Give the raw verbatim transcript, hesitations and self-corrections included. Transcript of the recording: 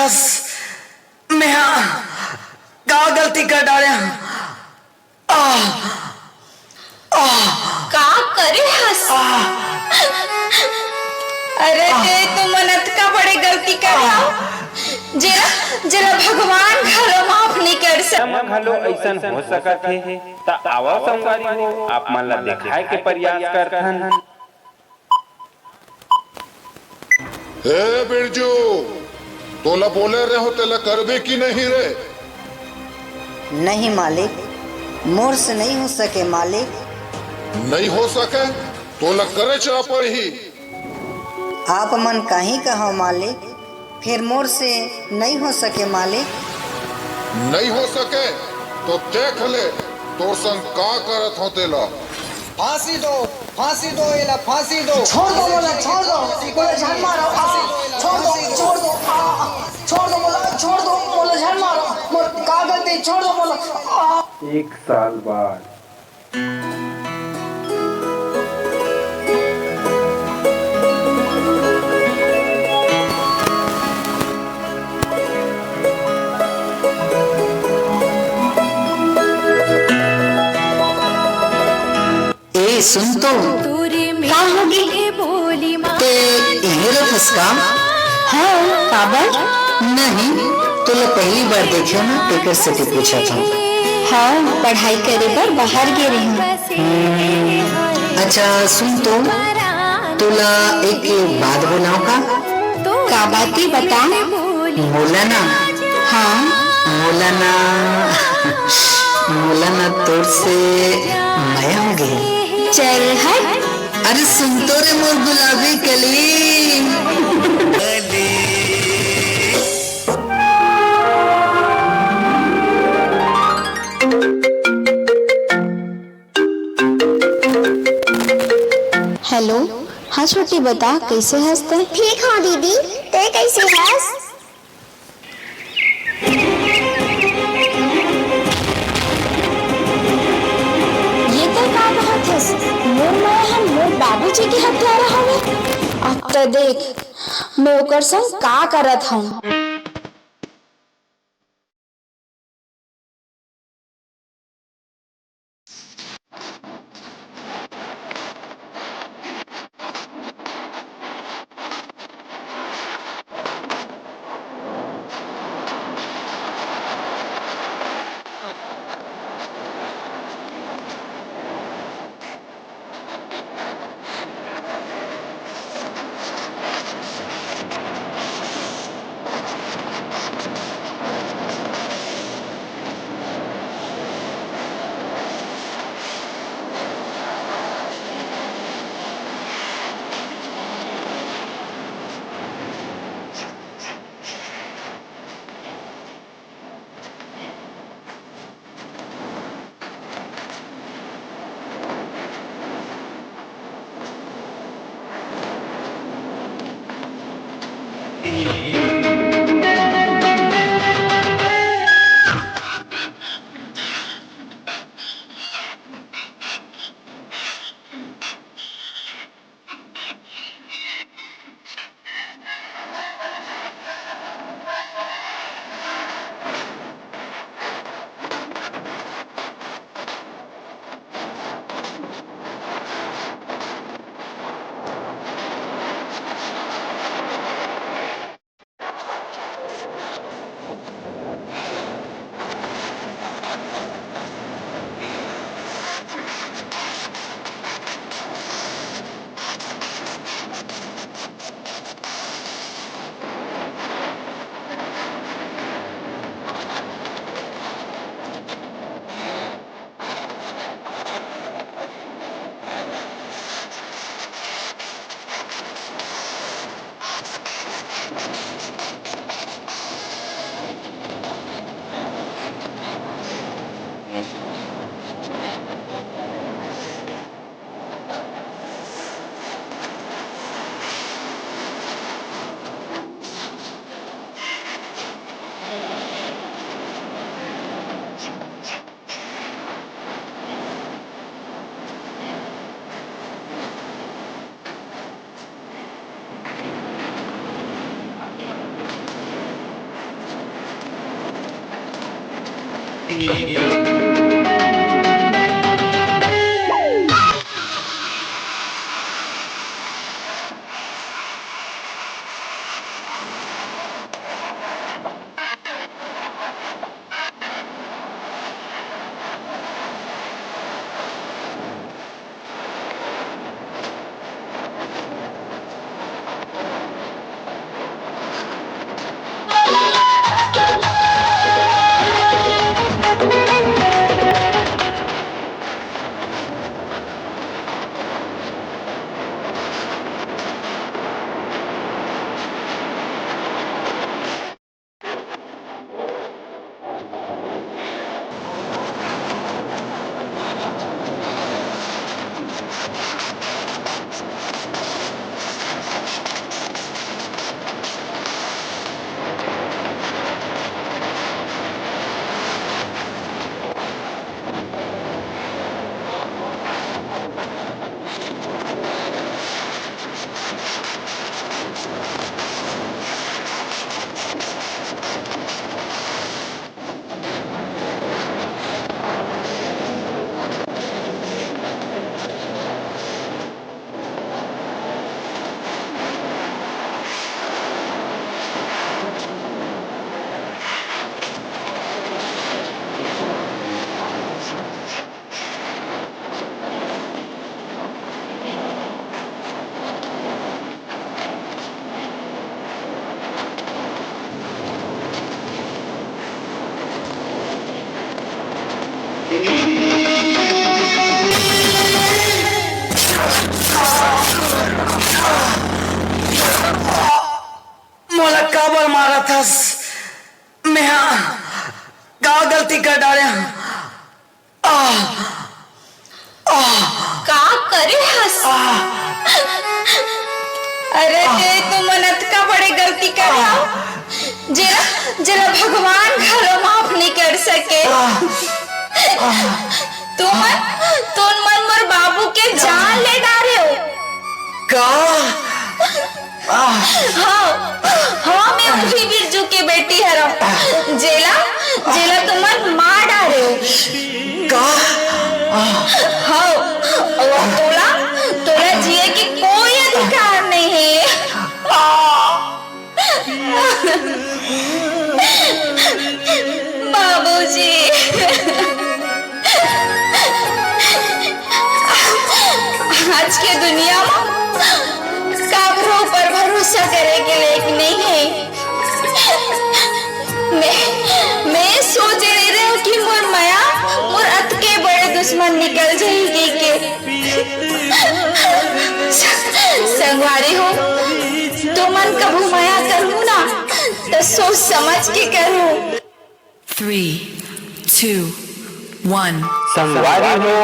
बस, मैं हा का गलती कर डारे हंव? आह! आह! का करे हस? आह! अरे, ते तो मन अतका बड़े गलती करे हव, जेला, जेला भगवान घलो माफ नइ कर सकय। एमा घलो अइसन हो सकत हे, त आवव संगवारी हो, आप मन ला देखाय के प्रयास करथन। हे बिरजू, तोला बोले रेहेंव, तेला करबे कि नहीं रे? नहीं मालिक, मोर से नहीं हो सके मालिक। नहीं हो सके? तोला करेच ला पड़ही। आप मन काहीं कहव मालिक, फेर मोर से नहीं हो सके मालिक। नहीं हो सके तो देख ले, तोर संग का करत हों तेला। फांसी दो, फांसी दो, एला फांसी दो। छोड़ दो मोला, छोड़ दो, मोला झन मारो, आ, छोड़ दो, छोड़ दो, आ, छोड़ दो मोला, छोड़ दो, मोला झन मारो, मोर का गलती, छोड़ दो मोला, आ। एक साल बाद। ए, सुन तो। का होगे? ते इहें रथस का? हाँ, काबर? नहीं, तोला पहली बार देखेंव ना, तेकर सेती पूछत हंव। हाँ, पढ़ाई करे बर बाहर गे रेहेंव। हम्म, अच्छा, सुन तो, तोला एक बात बोलांव का? का बात हे, बता। मोला ना, हाँ। मोला ना, मोला ना तोर से मया हो गे। चल हट। अरे सुन तो रे मोर गुलाबी कली। हेलो, हाँ छोटी, बता, कइसे हस तैं? ठीक हंव दीदी, तैं कइसे हस? ये तैं का कहत हस? मोर मया ह मोर बाबूजी के हत्यारा हवे? अब त देख, मैं ओकर संग का करत हंव। मोला काबर मारत हस? मेंहा का गलती कर डारे हंव? आह! आह! का करे हस? आह! अरे, ते तो मन अतका बड़े गलती करे हव, जेला, जेला भगवान घलो माफ नइ कर सके। आह! आह! तुमन, तुमन मोर बाबू के जान ले डारे हो। का? हाँ, हाँ, मैं उही बिरजू के बेटी हरंव, जेला, जेला तुमन मार डारे हो। का? हाँ, अउ तोला, तोला जिए के कोई अधिकार नहीं है। बाबूजी, आज के दुनिया म काकरो ऊपर भरोसा करे के लायक नइ हे। मैं, मैं सोचे रहे रहेंव कि मोर मया, मोर अतके बड़े दुश्मन निकल जाही कहिके। संगवारी हो, तुमन कभू मया करहू ना, त सोच समझ के करहू। Three, two, one. संगवारी हो,